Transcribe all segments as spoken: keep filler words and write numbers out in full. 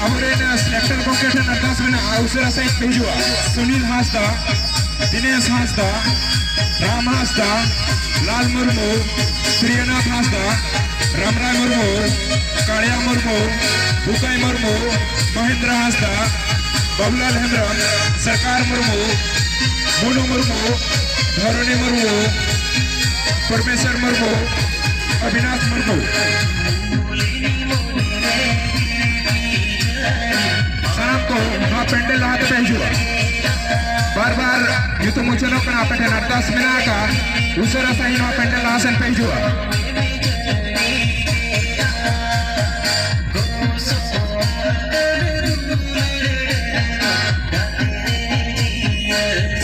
ᱟᱵᱚᱨᱮᱱ ᱥᱮᱞᱮᱠᱴᱚᱨ ᱜᱚᱢᱠᱮ ᱴᱷᱮᱱ ᱟᱨᱫᱟᱥ ᱢᱮᱱᱟᱜᱼᱟ, ᱩᱥᱟᱹᱨᱟ ᱥᱟᱺᱦᱤᱡ ᱯᱮ ᱦᱤᱡᱩᱜᱼᱟ᱾ ᱥᱩᱱᱤᱞ ᱦᱟᱸᱥᱫᱟ, ᱫᱤᱱᱮᱥ ᱦᱟᱸᱥᱫᱟ, ᱞᱟᱞ ᱢᱩᱨᱢᱩ, ᱯᱨᱤᱭᱚᱱᱟᱛᱷ ᱦᱟᱸᱥᱫᱟ, ᱨᱟᱢᱨᱟᱭ ᱢᱩᱨᱢᱩ, ᱠᱟᱲᱤᱭᱟ ᱢᱩᱨᱢᱩ, ᱵᱩᱠᱟᱭ ᱢᱩᱨᱢᱩ, ᱢᱚᱦᱮᱱᱫᱨᱚ ᱦᱟᱸᱥᱫᱟ, ᱵᱟᱵᱩᱞᱟᱞ ᱦᱮᱢᱵᱨᱚᱢ, ᱥᱚᱨᱠᱟᱨ ᱢᱩᱨᱢᱩ, ᱢᱚᱱᱩ ᱢᱩᱨᱢᱩ, ᱫᱷᱚᱨᱚᱱᱤ ᱢᱩᱨᱢᱩ, ᱯᱚᱨᱢᱮᱥᱚᱨ ᱢᱩᱨᱢᱩ, ᱚᱵᱤᱱᱟᱥ ᱢᱩᱨᱢᱩ᱾ ᱥᱟᱱᱟᱢ ᱠᱚ ᱱᱚᱣᱟ ᱯᱮᱱᱰᱮᱞ ᱞᱟᱦᱟ ᱛᱮᱯᱮ ᱦᱤᱡᱩᱜᱼᱟ᱾ ᱵᱟᱨ ᱵᱟᱨ ᱧᱩᱛᱩᱢ ᱩᱪᱷᱟᱹᱱᱚᱜ ᱠᱟᱱᱟ, ᱟᱯᱮ ᱴᱷᱮᱱ ᱟᱨᱫᱟᱥ ᱢᱮᱱᱟᱜ ᱟᱠᱟᱫᱼᱟ, ᱩᱥᱟᱹᱨᱟ ᱥᱟᱺᱦᱤᱡ ᱱᱚᱣᱟ ᱯᱮᱱᱰᱮᱞ ᱞᱟᱦᱟ ᱥᱮᱱ ᱯᱮ ᱦᱤᱡᱩᱜᱼᱟ᱾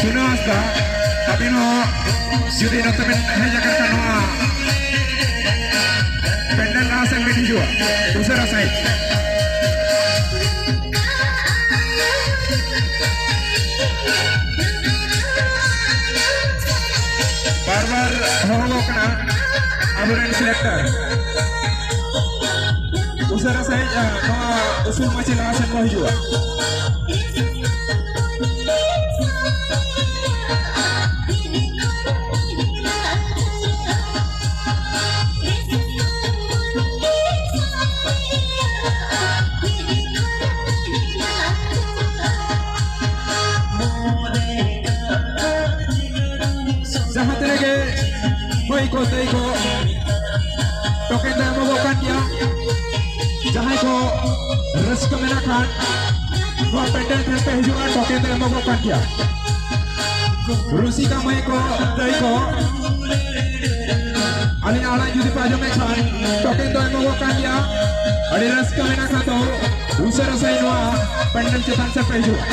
ᱥᱩᱱᱟ ᱦᱟᱸᱥᱫᱟ, ᱟᱹᱵᱤᱱ ᱦᱚᱸ ᱡᱩᱫᱤ ᱱᱚᱛᱮ ᱵᱤᱱ ᱦᱮᱡ ᱟᱠᱟᱱ ᱠᱷᱟᱱ ᱱᱚᱣᱟ ᱯᱮᱱᱰᱮᱞ ᱞᱟᱦᱟ ᱥᱮᱱ ᱵᱤᱱ ᱦᱤᱡᱩᱜᱼᱟ, ᱩᱥᱟᱹᱨᱟ ᱥᱟᱺᱦᱤᱡ᱾ ᱵᱟᱨ ᱵᱟᱨ ᱦᱚᱦᱚ ᱠᱟᱱᱟ ᱟᱵᱚᱨᱮᱱ ᱥᱤᱞᱮᱠᱴᱚᱨ᱾ ᱩᱥᱟᱹᱨᱟ ᱥᱟᱺᱦᱤᱡ, ᱟ, ᱱᱚᱣᱟ ᱩᱥᱩᱞ ᱢᱟᱹᱪᱤ ᱞᱟᱦᱟ ᱥᱮᱱ ᱠᱚ ᱦᱤᱡᱩᱜᱼᱟ᱾ ᱡᱟᱦᱟᱸ ᱛᱤᱱᱟᱹᱜ ᱜᱮ ᱢᱟᱹᱭ ᱠᱚ, ᱫᱟᱹᱭ ᱠᱚ, ᱴᱳᱠᱮᱱ ᱫᱚ ᱮᱢᱚᱜᱚᱜ ᱠᱟᱱ ᱜᱮᱭᱟ᱾ ᱡᱟᱦᱟᱸᱭ ᱠᱚ ᱨᱟᱹᱥᱠᱟᱹ ᱢᱮᱱᱟᱜ ᱠᱷᱟᱱ, ᱱᱚᱣᱟ ᱯᱮᱱᱰᱮᱞ ᱴᱷᱮᱱ ᱯᱮ ᱦᱤᱡᱩᱜᱼᱟ, ᱴᱳᱠᱮᱱ ᱫᱚ ᱮᱢᱚᱜᱚᱜ ᱠᱟᱱ ᱜᱮᱭᱟ᱾ ᱨᱩᱥᱤᱠᱟ ᱢᱟᱹᱭ ᱠᱚ, ᱫᱟᱹᱭ ᱠᱚ, ᱟᱹᱞᱤᱧᱟᱜ ᱟᱲᱟᱝ ᱡᱩᱫᱤ ᱯᱮ ᱟᱸᱡᱚᱢᱮᱫ ᱠᱷᱟᱱ, ᱴᱳᱠᱮᱱ ᱫᱚ ᱮᱢᱚᱜᱚᱜ ᱠᱟᱱ ᱜᱮᱭᱟ᱾ ᱟᱹᱰᱤ ᱨᱟᱹᱥᱠᱟᱹ ᱢᱮᱱᱟᱜ ᱠᱷᱟᱱ ᱫᱚ ᱩᱥᱟᱹᱨᱟ ᱥᱟᱺᱦᱤᱡ ᱱᱚᱣᱟ ᱯᱮᱱᱰᱮᱞ ᱪᱮᱛᱟᱱ ᱥᱮᱫ ᱯᱮ ᱦᱤᱡᱩᱜᱼᱟ᱾